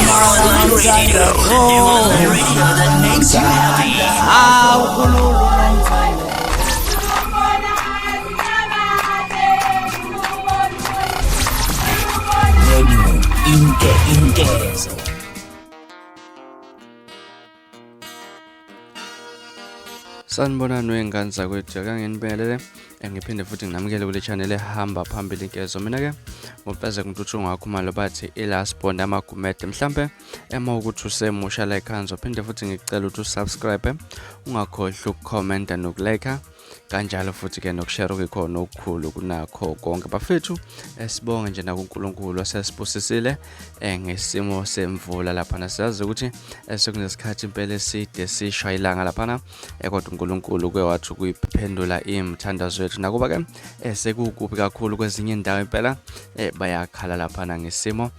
Online radio, the new online radio that makes you happy. Hawu khululu nomthandazo. Radio Inke Inkezo. Sanibonani wey'ngane zakwethu, ake nginibingelele ngiphinde futhi nginamukele kule channel ehamba phambili inkezo. Mina-ke ngumfezeko Ntuthu Ngakhumalo, bathi i-last bond amagumede. Mhlampe ema ukuthi usemusha la ekhaya, ngizophinde futhi ngikucela ukuthi usubscribe, ungakhohlwa ukukhomenta nokulike, kanjalo futhi-ke nokushare okuyikhona okukhulu kunakho konke. Bafethu, sibonge nje nakuNkulunkulu osesibusisile ngesimo semvula laphana. Siyazi ukuthi sekunesikhathi impela eside sishwa ilanga laphana, kodwa uNkulunkulu uke wathi ukuyiphendula imithandazo yethu. Nakuba-ke sekukubi kakhulu kwezinye indawo impela, bayakhala laphana ngesimo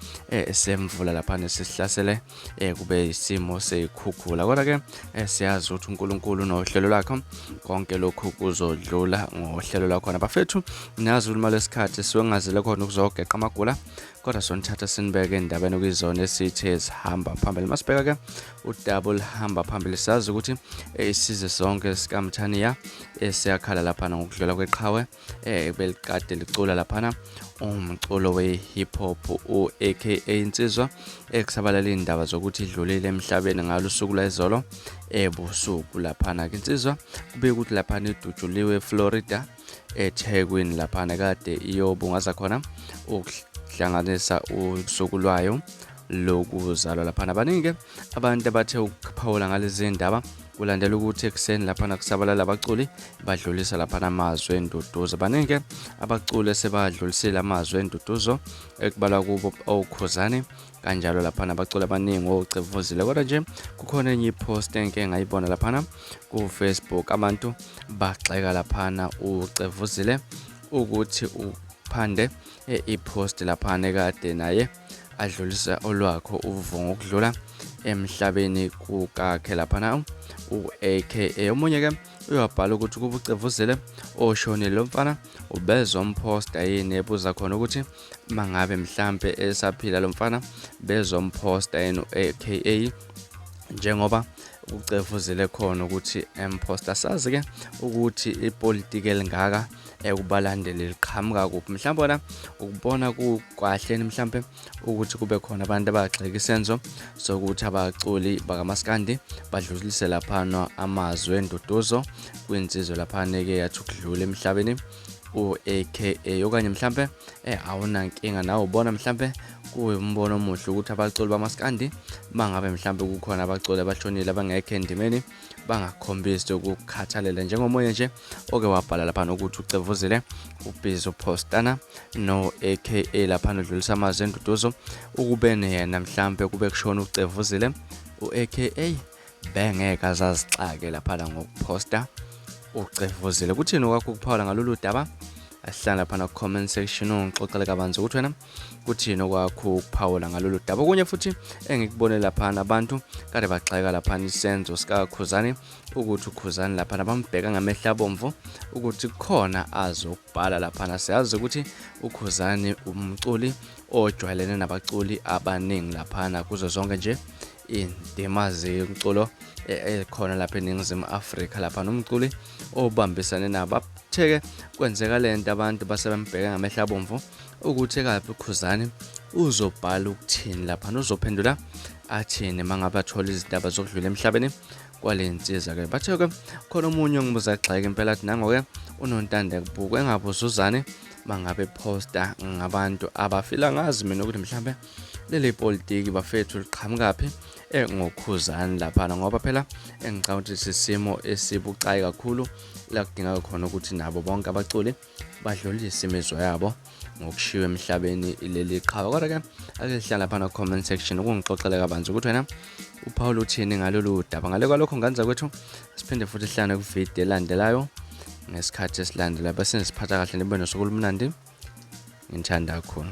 semvula laphana esisihlasele, kube isimo seyikhukhula, kodwa ke siyazi ukuthi uNkulunkulu unohlelo lwakhe, konke lokhu kuzodlula ngohlelo lwakhona. Bafethu, niyazi ukuthi lesikhathi siwengazele khona ukuzogeqa amagula, kodwa sonithatha sinibeke endabeni okuyizona esithe zihamba phambili. Masibheka ke udaba oluhamba phambili, sazi ukuthi isizwe sonke sikaMthaniya siyakhala laphana ngokudlula kweqhawe belikade licula laphana umculo we-hip hop, u-AKA insizwa ekusabalala indaba zokuthi idlulile emhlabeni ngalo usuku lwayizolo ebusuku laphana. Ke insizwa kube ukuthi laphana idutshuliwe eFlorida, eThekwini laphana, kade iyobungaza khona ukuhlanganisa usuku lwayo lokuzalwa laphana. Baningi-ke abantu abathe ukuphawula ngalezi ndaba kulandela ukuthi ekuseni laphana kusabalala abaculi badlulisa laphana amazwi enduduzo. Baningi-ke abaculi esebadlulisile amazwi enduduzo, ekubalwa kubo oKhuzani, kanjalo laphana abaculi abaningi ocevuzile. Kodwa nje kukhona enye ipost enke ngayibona laphana ku-Facebook, abantu bagxeka laphana uCevuzile ukuthi uphande ipost laphana ekade naye adlulisa olwakho uvo ngokudlula emhlabeni kukakhe laphana u-AKA. Omunye ke uyabhala ukuthi kuba uCevuzile oshonile lo mfana ubezomphosta yini, ebuza khona ukuthi mangabe mhlampe esaphila lo mfana bezomphosta yini u-AKA, njengoba uCevuzile khona ukuthi emphosta. Sazi ke ukuthi ipolitiki elingaka ekubalandeli liqhamuka kuphi. Mhlawumbe wona ukubona kukahleni mhlawumbe ukuthi kube khona abantu abagxeka isenzo sokuthi abaculi bakamaskandi badlulise laphana amazwi enduduzo kwinsizwa laphana eke yathi ukudlula emhlabeni u-AKA, okanye mhlampe awunankinga nawe, ubona mhlampe kuwumbono omuhle ukuthi abaculi bamaskandi bangabe mhlampe kukhona abaculi abashonile abangekho endimeni bangakhombisi ukukhathalela, njengomunye nje oke wabhala laphana ukuthi uCevuzile ubhizi uphostana no-AKA laphana udlulisa amazwi enduduzo, ukube yena mhlampe kube kushona uCevuzile, u-AKA bengeke azazixake laphana ngokuphosta uCevuzile. Kuthini okwakho ukuphawula ngalolu daba? Asihlala laphana ku-comment section, ungixoxele kabanzi ukuthi wena kuthini okwakho ukuphawula ngalolu daba. Okunye futhi engikubone laphana, abantu kade bagxeka laphana isenzo sikaKhuzani, ukuthi uKhuzani laphana bambheka ngamehlo abomvu ukuthi kukhona azokubhala laphana. Siyazi ukuthi uKhuzani umculi ojwayelene nabaculi abaningi laphana kuzo zonke nje indima zemculo ekhona lapha eNingizimu Afrika, lapha nomculi obambisane nabo. Atheke kwenzeka lento, abantu basebembheka ngamehlo abomvu ukuthi ekaphi uKhuzani, uzobhala ukuthini lapha, uzophendula athini mangabe athola izindaba zokudlula emhlabeni kwale nsizwa ke. Bathe ke khona omunye ongibuza gxeke impela, athi nango-ke unontande kubuka engabe uzuzane mangabe posta ngabantu abafila. Ngazi mina ukuthi mhlambe leli politiki bafethu liqhamukaphi ngoKhuzani laphana, ngoba phela engicabanga ukuthi sisimo esibucayi kakhulu la kudingeka khona ukuthi nabo bonke abaculi badlulise imizwa yabo ngokushiwa emhlabeni leli qhawe. Kodwa ke ake sihlala laphana comment section ukungixoxela kabanzi ukuthi wena uPaul uthini ngalolu daba. Ngale kwalokho, nganza kwethu, siphinde futhi sihlangane kuvidiyo elandelayo ngesikhathi esilandelayo. Bese nisiphatha kahle, nibe nosuku olumnandi. Ngithanda kakhulu.